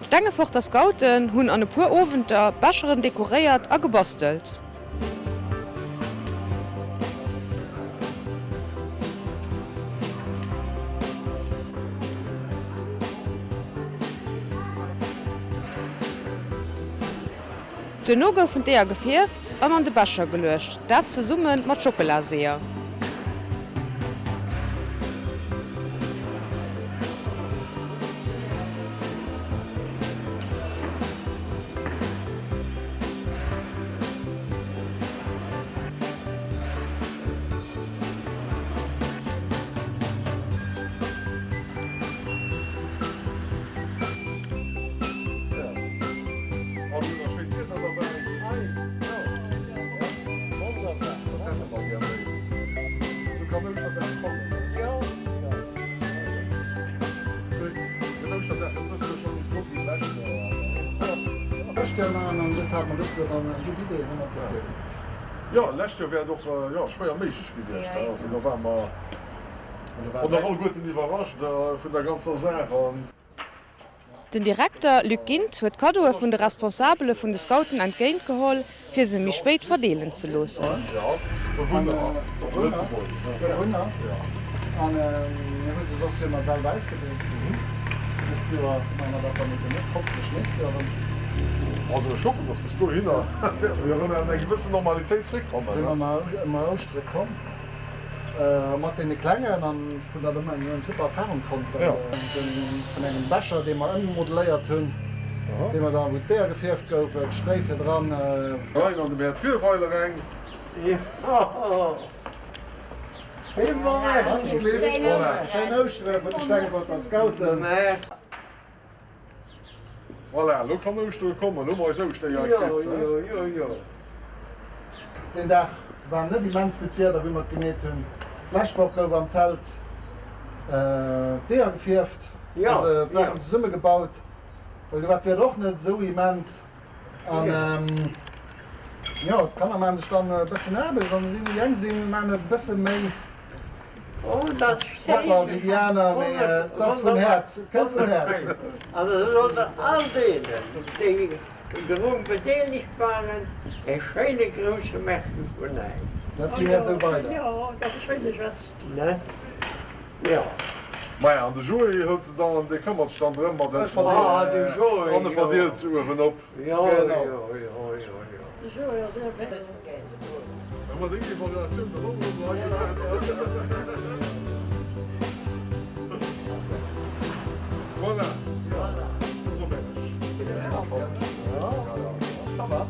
D'Stengeforter Scouten hunn an e puer Owenter Becheren dekoréiert a gebastelt. Duerno goufen d'Eeër gefierft an an de Becher geluecht, dat zesumme mat Schockelaseeër. Jo, lescht Joer wär et och schwéier méiglech gewiescht. Also do ware mer och nach alleguerten iwwerrascht vun der ganzer Saach. Den Direkter Luc Gindt huet d'Kaddoe vun de Responsabele vun de Scouten entgéint geholl, fir se méi spéit verdeelen ze loossen. Mat deene Klengen an ech hunn dat ëmmer eng super Erfahrung fonnt, well vun engem Becher, dee mer ëmmodeléiert hunn, dee mer da, wou d'Eeër gefierft goufen, d'Stréi virdran. Rein an dem Här Trierweiler eng. Schéin Ouschtere vun de Stengeforter Scouten. Voilà, elo kann Ouschtere kommen, elo hu mer eis Ouschteeër kritt. Jo, jo, jo. Deen Dag war net immens gutt Wieder, wéi mer et gemeet hunn. D'lescht Woch gouf am Zelt d'Eeër gefierft, also d'Saachen zesummegebaut, well do war d'Wieder och net esou immens. An jo, d'Kanner maachen sech dann e bëssen Aarbecht an déi eng sinn, maachen e bësse méi propper wéi déi aner, mee et ass vun Häerz, et kënnt vun Häerzen. Also soll der all deenen, déi drun bedeelegt waren, e schéine grousse Merci vun äis. Dat gi mir esou weider. Jo, dat ass e schéine Geste. Ne? Jo. Maja, an de Joé hëlt se dann, dee këmmert sech dann drëm mat an e verdeelt se uewen op. Jo, jo, jo, jo, jo. De Joé ass och e. Hu mer deng Evaluatioun dann och elo hei gesat? Voilà, jo, ass op Englesch. Ça va?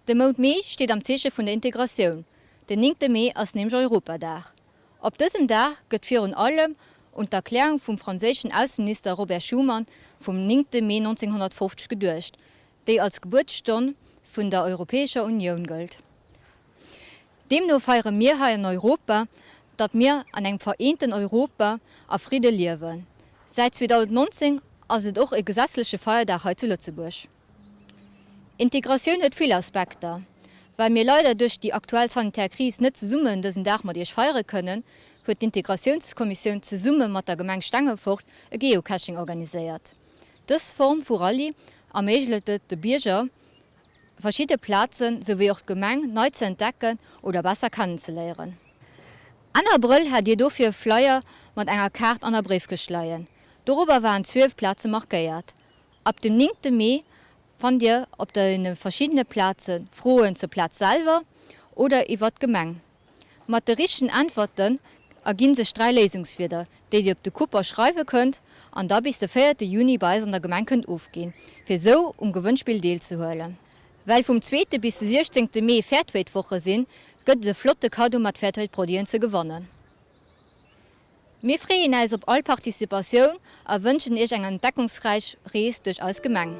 De Mount Mee steet am Zeeche vun der Integratioun. Den néngte Mee ass nämlech Europadag. Op dësem Dag gëtt virun allem un d'Erklärung vum franséischen Ausseminister Robert Schuman vum néngte Mee 1950 geduecht, déi als Gebuertsstonn vun der Europäescher Unioun gëllt. Deemno feiere mir hei an Europa, datt mir an engem vereenten Europa a Fridde liewen. Säit 2019 ass et och e gesetzleche Feierdag hei zu Lëtzebuerg. Integratioun huet vill Aspekter. Well mir leider duerch déi aktuell sanitär Kris net zesummen dësen Dag mat Iech feiere kënnen, huet d'Integratiounskommissioun zesumme mat der Gemeng Stengefort e Geocaching organiséiert. Dës Form vu Rallye erméiglecht et de Bierger, verschidde Plazen, souwéi och d'Gemeng nei ze entdecken oder besser kennenzeléieren. Enn Abrëll hat Dir dofir e Flyer mat enger Kaart an der Bréifkëscht leien. Dorobber waren 12 Plaze markéiert. Ab dem néngte Mee fannt Dir op deene verschiddene Plaze Froen zur Plaz selwer oder iwwert d'Gemeng. Mat de richtegen Äntwerten. erginn sech 3 Léisungswierder, déi Dir op de Coupon schreiwe kënnt an da bis de véierte Juni bei eis an der Gemeng kënnt ofginn, fir esou um Gewënnspill deelzehuelen. Well vum zweete bis de siechzéngte Mee Fairtrade-Woche sinn, gëtt et e flotte Kaddo mat Fairtrade-Produiten ze gewannen. Mir freeën äis op all Participatioun a wënschen Iech eng entdeckungsräich Rees duerch eis Gemeng.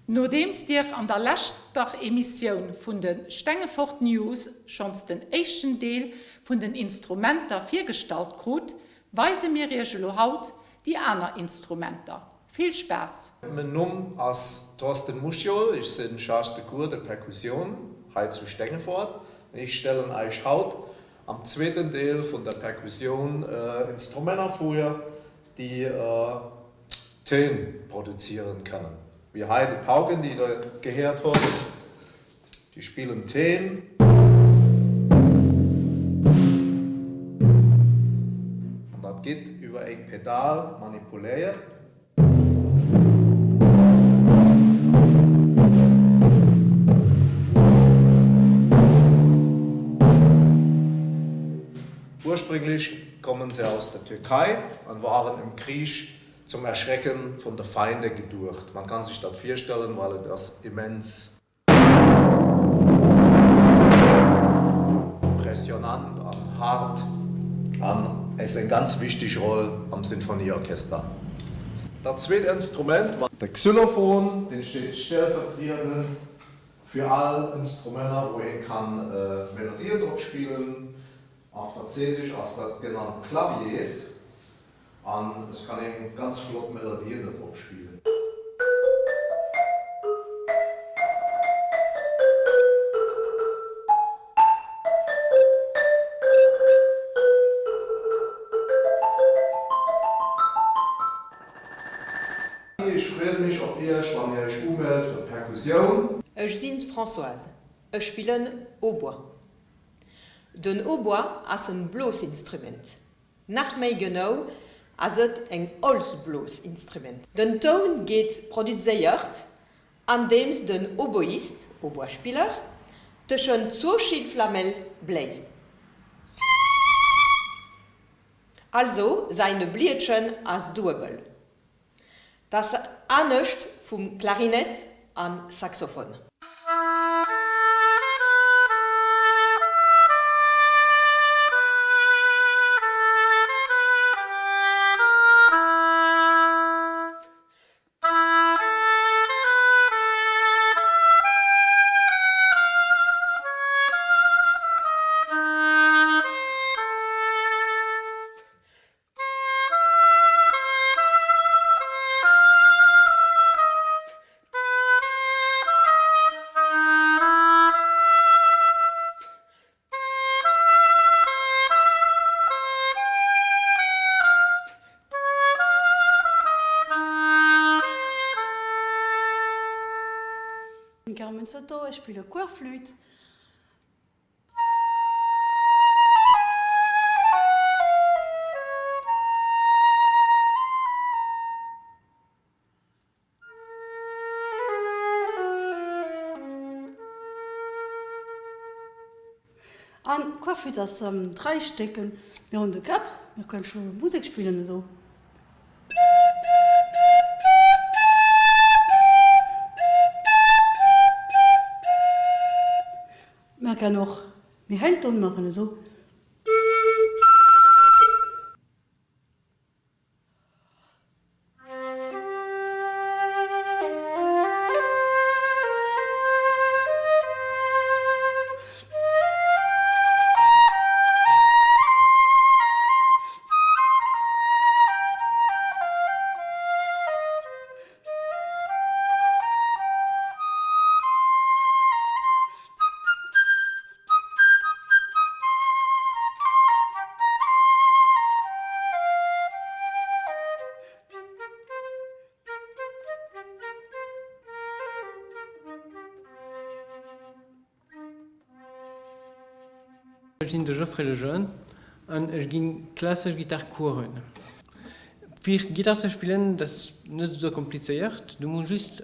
Nodeems Dir an der leschter Emissioun vun de Stengefort News schonns den éischten Deel vun den Instrumenter virgestallt krut, weise mir Iech elo haut déi aner Instrumenter. Vill Spaass! Men Numm ass Thorsten Muschiol, ich sin Charge de Cours de Percussion hei zu Stengefort an ich stellen eich haut am zweeten Deel vun der Percussion Instrumenter vir, déi Téin produzieren kënnen. Wéi hei déi Pauken, déi der gehéiert hutt, déi spillen Téin. An dat gitt iwwer eng Pedal manipuléiert. Ursprünglich kommen se aus der Türkei an waren im Krieg zum Erschrecken von de Feinde geduecht. Man kann sich dat virstellen, weil et ass immens impressionant an hart an es eng ganz wichteg Roll am Sinfonieorchester. Dat zweet Instrument war de Xylophon, deen steet stellvertriedend fir all Instrumenter wou een kann Melodien drop spillen. A Franséisch ass dat genannt Claviers. An et kann een ganz flott Melodien do drop spillen. Ech freeën mech op iech wann dir iech umellt fir d'Perkussioun. Ech sinn d'Françoise, ech spillen Hautbois. Den Hautbois ass en Blosinstrument. Nach méi genau ass et eng Holzblosinstrument. Den Toun geet produzéiert andeems den Oboist, Hautboisspiller, tëschent zwou Schilflamelle bléist. Also säin Blietchen ass duebel. 't ass anescht vum Klarinett an Saxophon. Carmen Soto, ech spille Querflütt. An Querflütt ass 3 Stécken. Mir hunn de Kapp, mir kënnen scho Musek spillen esou. Mer kennen och méi hell Toun maachen esou. Ech sinn de Geoffrey Lejeune an ech ginn klassesch Gittar Coursen. Fir Gittar ze spillen, dat ass net esou komplizéiert, du muss just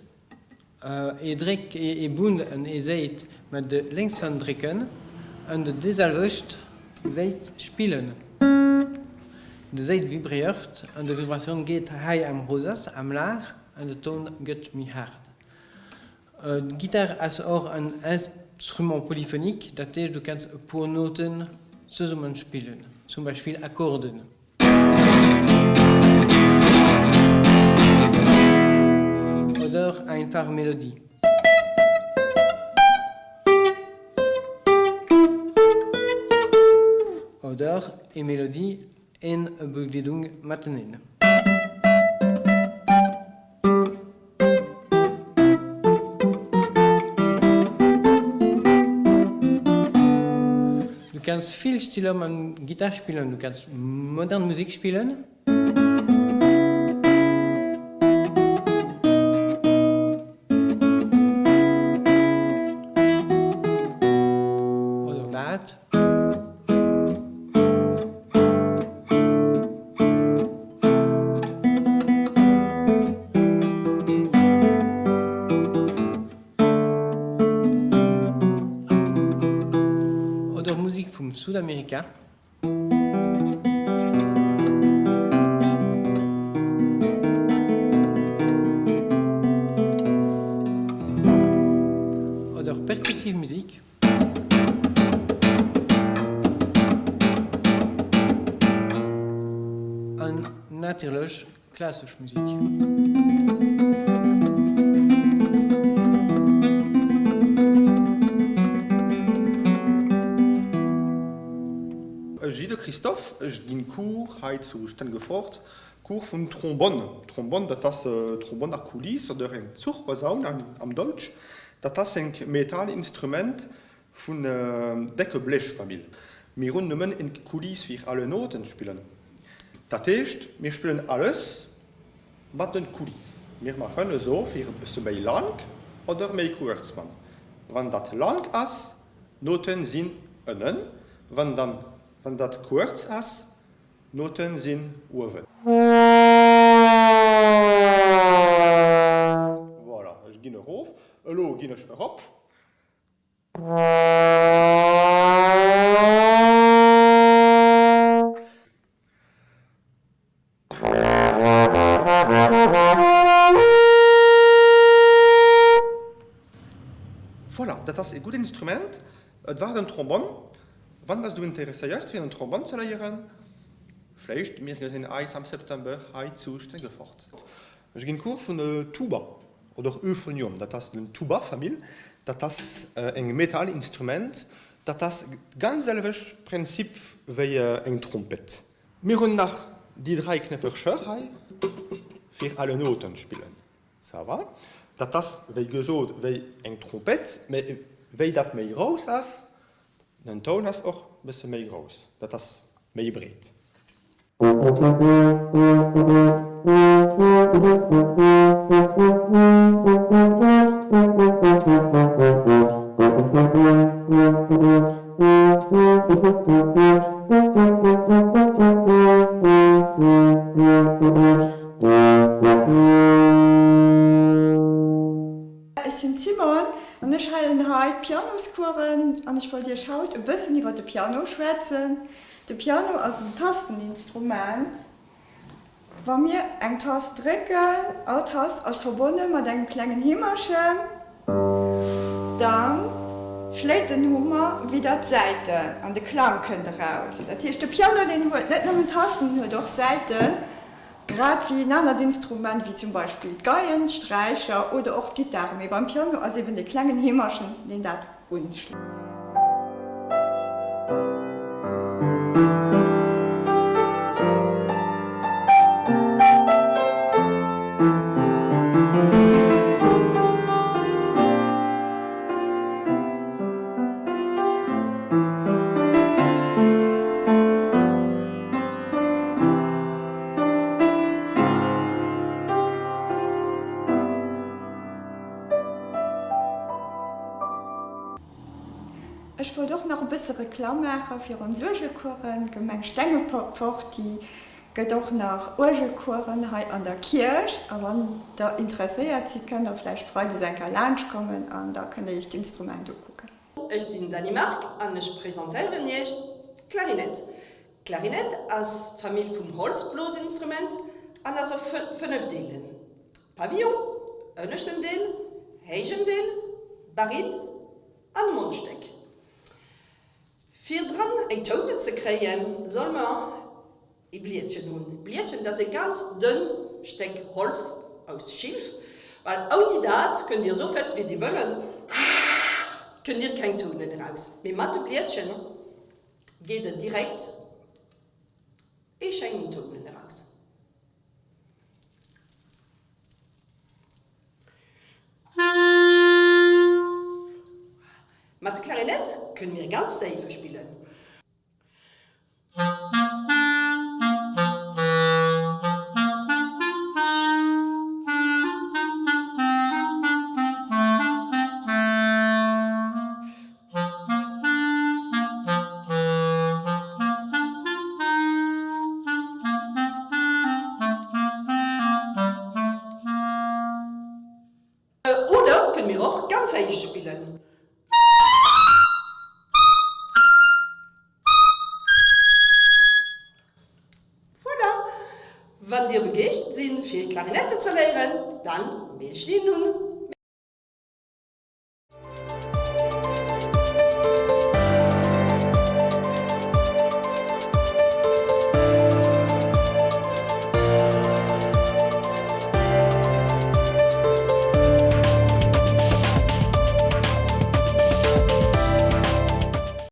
ee Dréck, ee Bund an ee Séit mat de lénks Hand drécken an de déiselwecht Séit spillen. De Séit vibréiert an de Vibratioun geet hei am Rosas am Laach an de Toun gëtt méi haart. D'Gittar ass och en Instrument polyphonique, dat heescht du kanns e puer Nouten zesummen spillen, zum Beispill Akkorden. Oder einfach Melodie. Oder e Melodie en e Begleedung mateneen. Du kanns vill Stiller mam Gittar spillen, du kanns modern Musek spillen. Oder dat. Oder Musik vum Südamerika. Oder perkussiv Musik. An natierlech klassesch Musik. Ech si de Christophe, ech ginn Cours hei zu Stengefort, Cours vun Trombonne. Trombonne, dat ass Trombonne à coulisses oder eng Zuchbasaun am Deutsch. Dat ass eng Metalinstrument vun decke Blechfamill. Mir hunn nëmmen eng Coulisse fir alle Noten spillen. Dat heescht, mir spillen alles mat den Coulisse. Mir maachen eso fir e bësse méi lang oder méi kuerz man. Wann dat lang ass, Noten sinn ënnen, wann dann wann dat kuerz ass, Noten sinn uewen. Voilà, ech ginn erof. Elo ginn ech erop. ass e gutt Instrument. Et war den Trombonn. Wann bass du interesséiert fir den Trombonn ze léieren? Vléicht mir gesinn eis am September hei zu Stengefort. Ech ginn Cours vun Tuba oder Euphonium. Dat ass den Tuba-Famill. Dat ass eng Metallinstrument. Dat ass ganz selwecht Prinzip wéi eng Trompett. Mir hunn nach déi 3 Knäppercher hei fir alle Noten spillen. Ça va. Dat ass wéi gesot wéi eng Trompett, mä wéi dat méi grouss ass, den Toun ass och bësse méi grouss, dat ass méi breet. Ech sinn d'Simone an ech halen hei d'Pianoscoursen an ech wollt iech haut e bëssen iwwer de Piano schwätzen. De Piano ass en Tasteninstrument. Wa mir eng Tast drécken, all Tast ass verbonne mat engem klengen Heemerchen, da schléit den Hummer widder d'Säiten an de Klang kënnt eraus. Dat heescht, de Piano deen huet net nëmmen Tasten, en huet och Säiten, grad wéi en anert Instrument, wéi zum Beispill d'Geien, d'Sträicher oder och d'Gittare. Mee beim Piano ass eben dee klengen Heemerchen, deen dat unschléit. Ech wollt och nach e bësse Reklamm maache fir ons Uergelcoursen. D'Gemeng Stengefort, déi gëtt och nach Uergelcoursen hei an der Kierch. A wann Der interesséiert sidd, kënnt Der vläicht freides eng Kéier laanschtkommen an da kënnt Der Iech d'Instrument ukucken. Ech sinn Dany Margue an ech presentéieren Iech d'Klarinett. D'Klarinett ass d'Famill vum Holzblosinstrument an ass op 5 Deelen, Pavillon, ënneschten Deel, héijen Deel, Baril an Mondstéck. Fir dran eng Toune ze kréien, soll mer ee Blietchen hunn. Blietchen, dat ass e ganz dënn Stéck Holz aus Schilf, well ouni dat kënnt Dir esou fest wéi Dir wëllen, kënnt Dir keng Tounen eraus. Mee mat de Blietchen geet et direkt ee schéinen Tounen eraus. Mat de Klarinett kënne mir ganz déif spillen. Oder kënne mir och ganz héich spillen. Voilà! Wann dir begeeschtert sinn fir Klarinette ze léieren, dann mellt iech un!